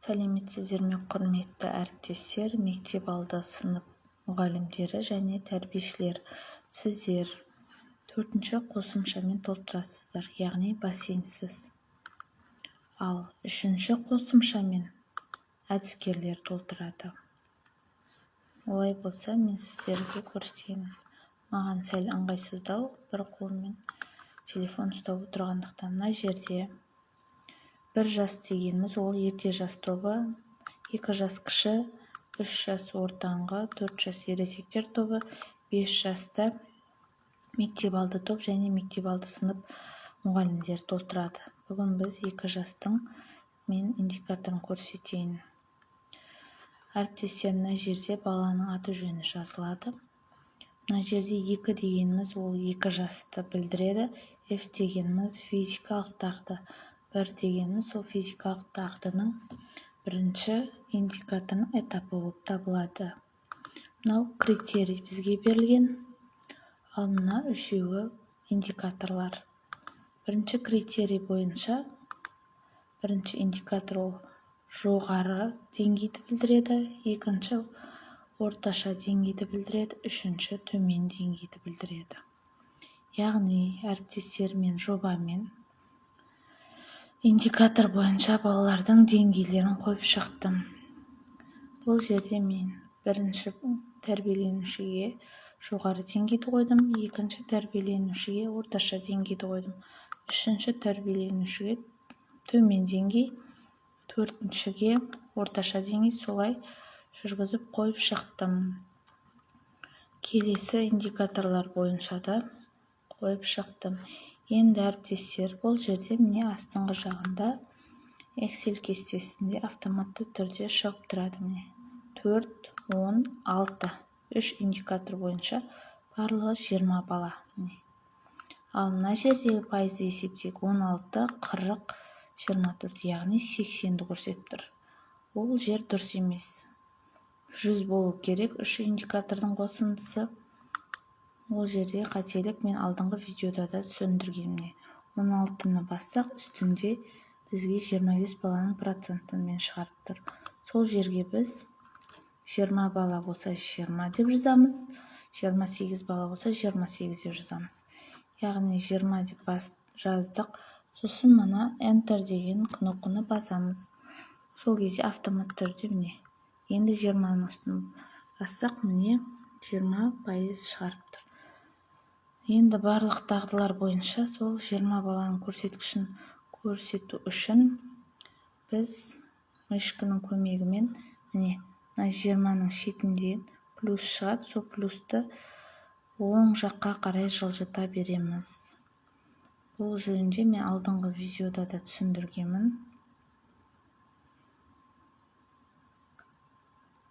Сәлеметсіздер ме, құрметті әріптестер, мектеп алды сынып мұғалімдері және тәрбиешілер. Сіздер 4-ші қосымшамен толтырасыздар, яғни бассейнсіз. Ал 3-ші қосымшамен әдіскерлер толтырады. Олай болса, мен сіздерге көрсетейін. Маған сәл ыңғайсыздау, бір қолмен телефон ұстап отырғандықтан. Мына жерде 1 жас дегеніміз ол ерте жас тобы, 2 жас кіші, 3 жас ортаңғы, 4 жас ересектер тобы, 5 жаста мектеп алды топ және мектеп алды сынып мұғалімдері толтырады. Бүгін біз 2 жастың мен индикаторын көрсетейін. Әріптестер, мына жерде баланың аты жөні жазылады. Мына жерде 2 дегеніміз ол 2 жасты білдіреді. F дегеніміз физикалық дағды. 1 дегеніміз сол физикалық дағдының бірінші индикаторының этапы болып табылады. Мынау критерий бізге берілген, ал мына үшеуі индикаторлар. Бірінші критерий бойынша бірінші индикатор ол жоғары деңгейді білдіреді, екінші орташа деңгейді білдіреді, үшінші төмен деңгейді білдіреді. Яғни әріптестермен жобамен индикатор бойынша балалардың деңгейлерін қойып шықтым. Бұл жерде мен бірінші тәрбиеленушіге жоғары деңгейді қойдым, екінші тәрбиеленушіге орташа деңгейді қойдым, үшінші тәрбиеленушіге төмен деңгей, төртіншіге орташа деңгей, солай жүргізіп қойып шықтым. Келесі индикаторлар бойынша да қойып шықтым. Енді әріптестер, бұл жерде міне астыңғы жағында Excel кестесінде автоматты түрде шығып тұрады. Міне 4, 10, 6, 3 индикатор бойынша барлығы 20 бала. Міне. Ал мына жердегі пайызды есептейік, 16, 40, 24, яғни 80-ді көрсетіп тұр. Ол жер дұрыс емес. 100 болу керек 3 индикатордың қосындысы. Ол жерде қателік, мен алдыңғы видеода да түсіндіргенмін. Міне 16-ны бассақ, үстінде бізге 25 баланың процентімен шығарып тұр. Сол жерге біз 20 бала болса 20 деп жазамыз, 28 бала болса 28 деп жазамыз. Яғни 20 деп жаздық. Сосын мына Enter деген кнопканы басамыз. Сол кезде автомат түрде міне енді 20-ның үстін бассақ, міне 20% шығарып тұр. Енді барлық дағдылар бойынша сол 20 баланың көрсеткішін көрсету үшін біз мышканың көмегімен міне мына 20-ның шетінде плюс шығады, сол плюсті оң жаққа қарай жылжыта береміз. Бұл жөнінде мен алдыңғы видеода да түсіндіргенмін.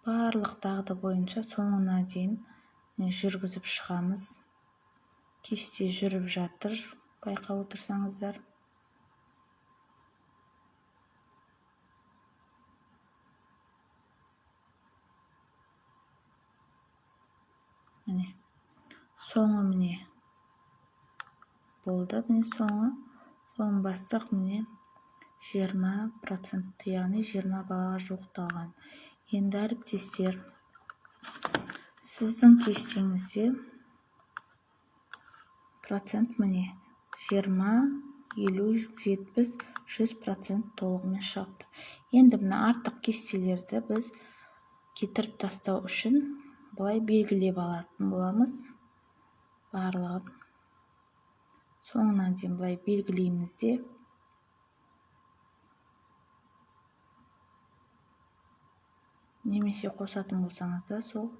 Барлық дағды бойынша соңына дейін жүргізіп шығамыз. Кесте жүріп жатыр, байқап отырсаңыздар. Міне соңы міне болды, міне соңы. Соңын бассақ, міне 20%, яғни 20 балаға жуықталған. Енді әріптестер, сіздің кестеңізде процент міне 20, 50, 70, 100% толығымен шығып тұр. Енді мына артық кестелерді біз кетіріп тастау үшін былай белгілеп алатын боламыз. Барлығын соңына дейін былай белгілейміз де. Немесе қосатын болсаңыз да сол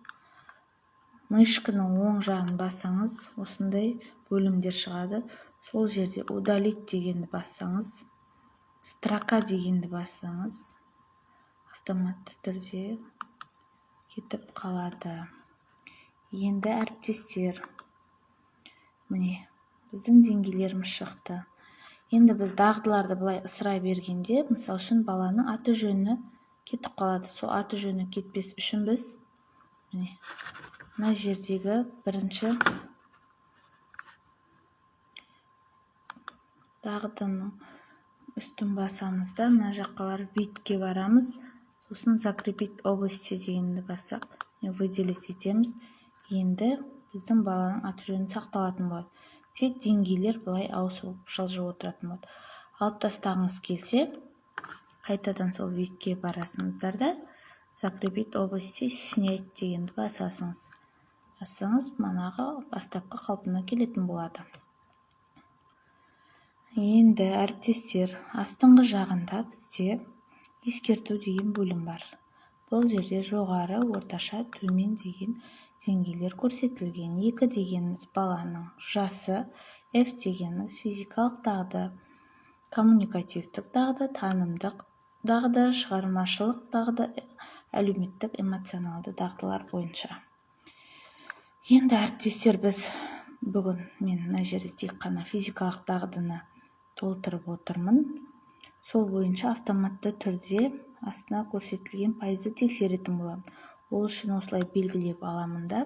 мышканың оң жағын бассаңыз, осындай бөлімдер шығады. Сол жерде удалить дегенді бассаңыз, строка дегенді бассаңыз, автоматты түрде кетіп қалады. Енді әріптестер, міне біздің деңгейлеріміз шықты. Енді біз дағдыларды былай ысыра бергенде, мысал үшін баланың аты жөні кетіп қалады. Сол аты жөні кетпес үшін біз міне мына жердегі бірінші дағдының Үстін басамыз да, мына жаққа барып вид-ке барамыз. Сосын закрепить области дегенді бассақ, выделить етеміз. Енді біздің баланың аты-жөні сақталатын болады. Тек деңгейлер былай ауысып жылжып отыратын болады. Алып тастағыңыз келсе, қайтадан сол вид-ке барасыңыздар да, закрепить области, снять дегенді басасыңыз. Бассаңыз, манағы бастапқы қалпына келетін болады. Енді, әріптестер, астыңғы жағында бізде ескерту деген бөлім бар. Бұл жерде жоғары, орташа, төмен деген деңгейлер көрсетілген. 2 дегеніміз баланың жасы, F дегеніміз физикалық дағды, коммуникативтік дағды, танымдық дағды, шығармашылық дағды, әлеуметтік эмоционалды дағдылар бойынша. Енді, әріптестер, біз бүгін мен мына жерде тек қана физикалық дағдыны толтырып отырмын. Сол бойынша автоматты түрде астына көрсетілген пайызды тексеретін боламын. Ол үшін осылай белгілеп аламын да,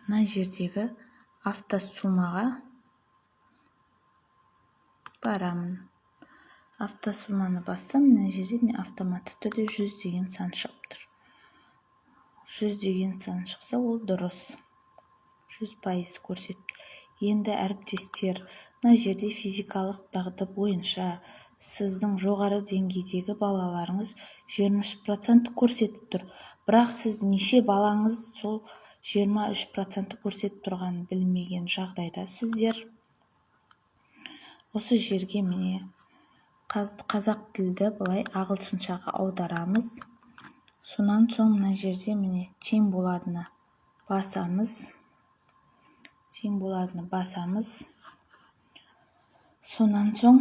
мына жердегі автосуммаға барамын. Автосумманы бассам, мына жерде мен автоматты түрде 100 деген сан шығып тұр. 100 деген сан шықса, ол дұрыс. 100% көрсетіп тұр. Енді, әріптестер, мына жерде физикалық дағды бойынша сіздің жоғары деңгейдегі балаларыңыз 23% көрсетіп тұр. Бірақ сіз неше балаңыз сол 23% көрсетіп тұрғанын білмеген жағдайда, сіздер осы жерге, міне, қазақ тілді былай ағылшыншаға аударамыз. Сонан соң мына жерде, міне, тең боладыны басамыз. Тең боладыны басамыз. Сонан соң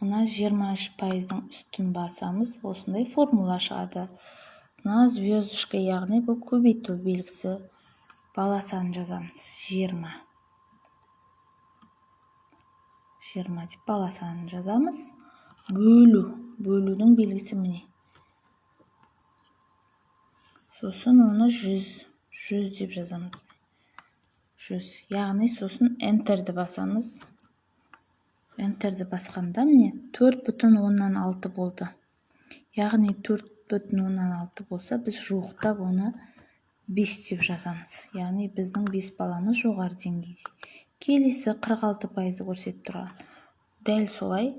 мына 23%-дың үстін басамыз. Осындай формула шығады. Мына звездочка, яғни бұл көбейту белгісі. Бала санын жазамыз. 20. 20 деп бала санын жазамыз. Бөлу. Бөлудің белгісі міне. Сосын оны 100, 100 деп жазамыз. 100. Яғни сосын Enter'ді басамыз. Enter'ді басқанда, міне, 4,6 болды. Яғни 4,6 болса, біз жуықтап оны 5 деп жазамыз. Яғни біздің 5 баламыз жоғары деңгейде. Келесі 46% көрсетіп тұрған. Дәл солай,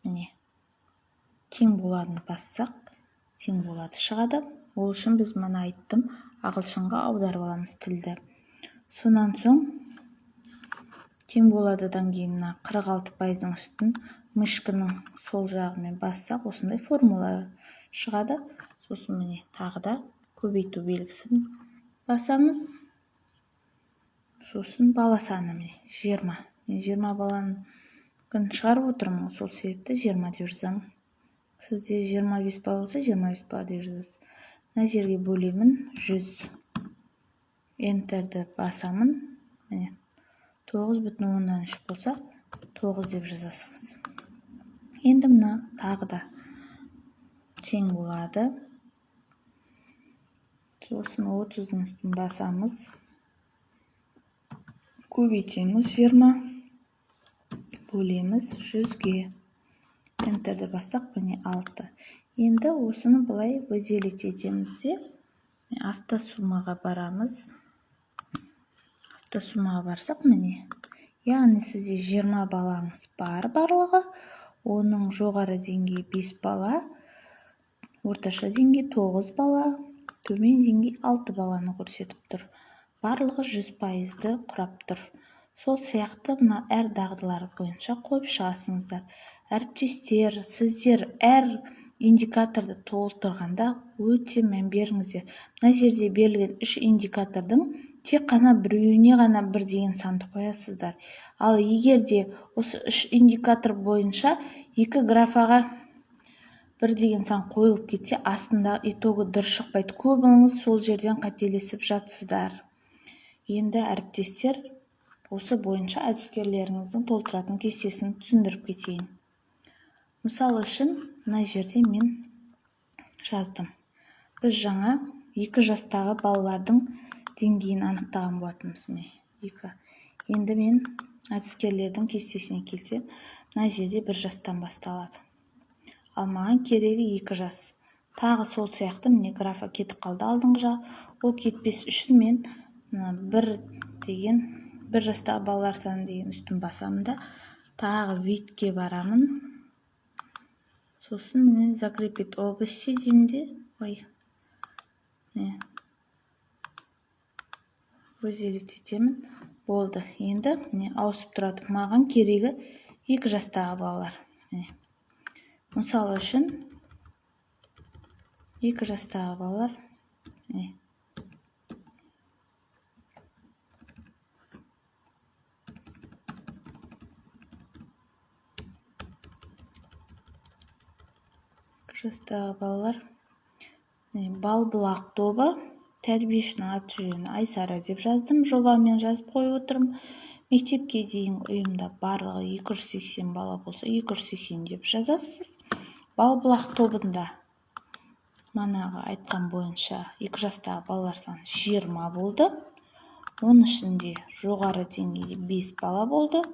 міне, тең боладыны бассақ, тең болады шығады. Ол үшін біз мына айттым, ағылшынға аударып аламыз тілді. Сонан соң тең боладыдан кейін мына 46%-дың үстін мышканың сол жағымен бассақ, осындай формула шығады. Сосын, міне, тағы да көбейту белгісін басамыз. Сосын бала саны, міне, 20. Мен 20 баланы шығарып отырмын, сол себепті 20 деп жазамын. Сізде 25 бала болса, 25 бала деп жазасыз. Мына жерге бөлемін 100. Enter'ді басамын. Міне, 9,3 болса, 9 деп жазасыз. Енді мына тағы да тең болады. Сосын 30-дың үстін басамыз. Көбейтеміз 20. Бөлеміз 100-ге. Enter'ді бассақ, міне, 6. Енді осыны былай выделить етеміз де, автосуммаға барамыз. Автосуммаға барсақ, міне, яғни сізде 20 балаңыз бар барлығы, оның жоғары деңгейі 5 бала, орташа деңгей 9 бала, төмен деңгей 6 баланы көрсетіп тұр. Барлығы 100%-ды құрап тұр. Сол сияқты мына әр дағдылар бойынша қойып шығасыңыздар. Әріптестер, сіздер әр индикаторды толтырғанда өте мән беріңіздер. Мына жерде берілген үш индикатордың тек қана біреуіне ғана бір деген санды қоясыздар. Ал егер де осы үш индикатор бойынша екі графаға бір деген сан қойылып кетсе, астындағы итогі дұрыс шықпайды. Көбіңіз сол жерден қателесіп жатсыздар. Енді, әріптестер, осы бойынша әдіскерлеріңіздің толтыратын кестесін түсіндіріп кетейін. Мысалы үшін, мына жерде мен жаздым. Біз жаңа 2 жастағы балалардың деңгейін анықтаған болатынбыз. Міне, 2. Енді мен әдіскерлердің кестесіне келсем, мына жерде 1 жастан басталады. Ал маған керегі 2 жас. Тағы сол сияқты міне графа кетіп қалды алдыңғы жағы. Ол кетпес үшін мен мына 1 деген 1 жастағы балалар саны деген үстін басамын да, тағы вид-ке барамын. Сосын міне закрепить области деймін де, ой, міне выделить етемін. Болды. Енді міне ауысып тұрады. Маған керегі 2 жастағы балалар. Міне. Мысалы үшін 2 жастағы балалар. Міне. Жастағы балалар. Міне, Балбұлақ тобы, тәрбиешінің аты жөні Айсара деп жаздым, жобамен жазып қойып отырмын. Мектепке дейінгі ұйымда барлығы 280 бала болса, 280 деп жазасыз. Балбұлақ тобында манағы айтқан бойынша 2 жастағы балалар саны 20 болды. Оның ішінде жоғары деңгейде 5 бала болды,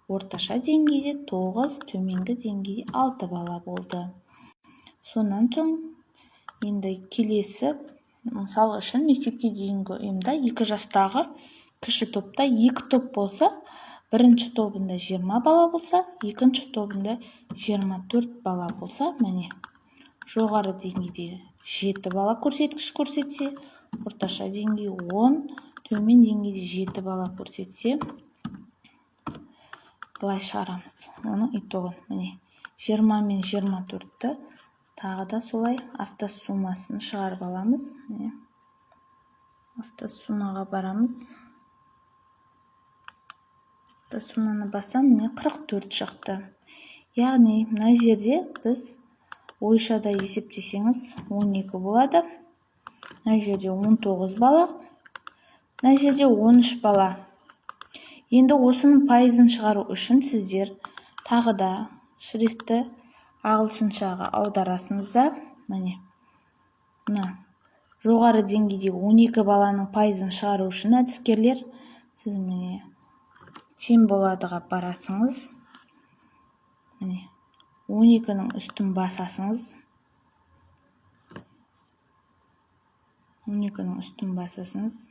орташа деңгейде 9, төменгі деңгейде 6 бала болды. Сонан соң енді келесі, мысалы үшін, мектепке дейінгі ұйымда 2 жастағы кіші топта 2 топ болса, бірінші тобында 20 бала болса, екінші тобында 24 бала болса, міне жоғары деңгейде 7 бала көрсеткіш көрсетсе, орташа деңгей 10, төмен деңгейде 7 бала көрсетсе, былай шығарамыз. Оның итогын міне 20 мен 24-ті тағы да солай автосумасын шығарып аламыз. Міне автосумаға барамыз. Автосуманы басам, міне 44 шықты. Яғни мына жерде біз ойша да есептесеңіз 12 болады. Мына жерде 19 бала, мына жерде 13 бала. Енді осының пайызын шығару үшін сіздер тағы да шрифті ағылшыншаға аударасыңыздар. Міне мына жоғары деңгейде 12 баланың пайызын шығару үшін әдіскерлер сіз міне тең боладыға барасыңыз. Міне 12-нің үстін басасыңыз. 12-нің үстін басасыңыз,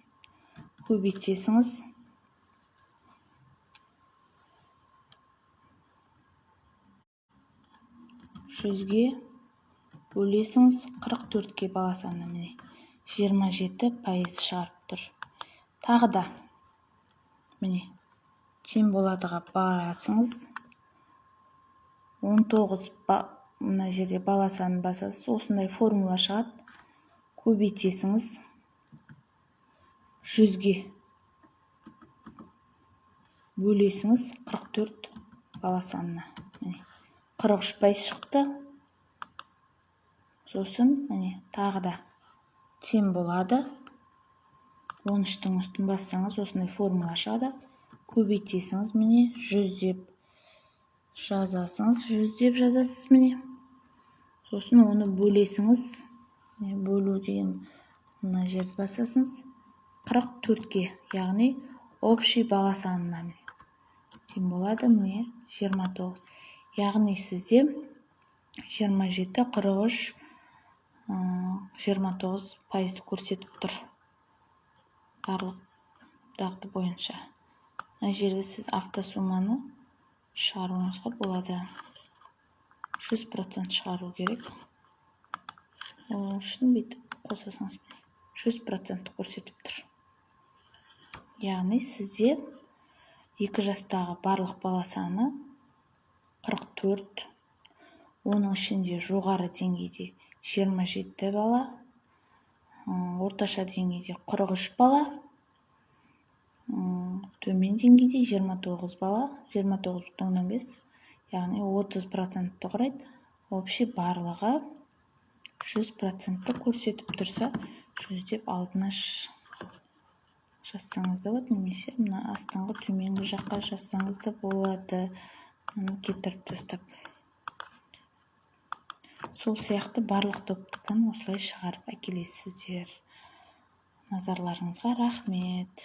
көбейтесіңіз. 100-ге бөлесіңіз, 44-ке бала саны міне 27% шығарып тұр. Тағы да міне тең боладыға барасыңыз. 19 мына жерде бала санын басасыз, осындай формула шығады. Көбейтесіңіз, 100-ге бөлесіңіз, 44 бала санына. Міне 43% шықты. Сосын міне тағы да тең болады. 13-тің үстін бассаңыз осындай формула шығады. Көбейтесіңіз, міне 100 деп жазасыңыз, 100 деп жазасыз міне. Сосын оны бөлесіңіз. Міне бөлу деген мына жерді басасыңыз. 44-ке, яғни общий бала санына міне тең болады міне 29. Яғни сізде 27, 43, 29% көрсетіп тұр барлық дағды бойынша. Мына жерде сіз автосуманы шығаруыңызға болады. 100% шығару керек. Ол үшін бүйтіп қосасаңыз 100% көрсетіп тұр. Яғни сізде 2 жастағы барлық бала саны 44, оның ішінде жоғары деңгейде 27 бала, орташа деңгейде 43 бала, төмен деңгейде 29 бала, 29,5, яғни 30% құрайды. Общий барлығы 100% көрсетіп тұрса, 100 деп алдына жазсаңыз да болады, немесе мына астыңғы төменгі жаққа жазсаңыз да болады. Мынаны кетіріп тастап. Сол сияқты барлық топтікін осылай шығарып әкелесіздер. Назарларыңызға рахмет.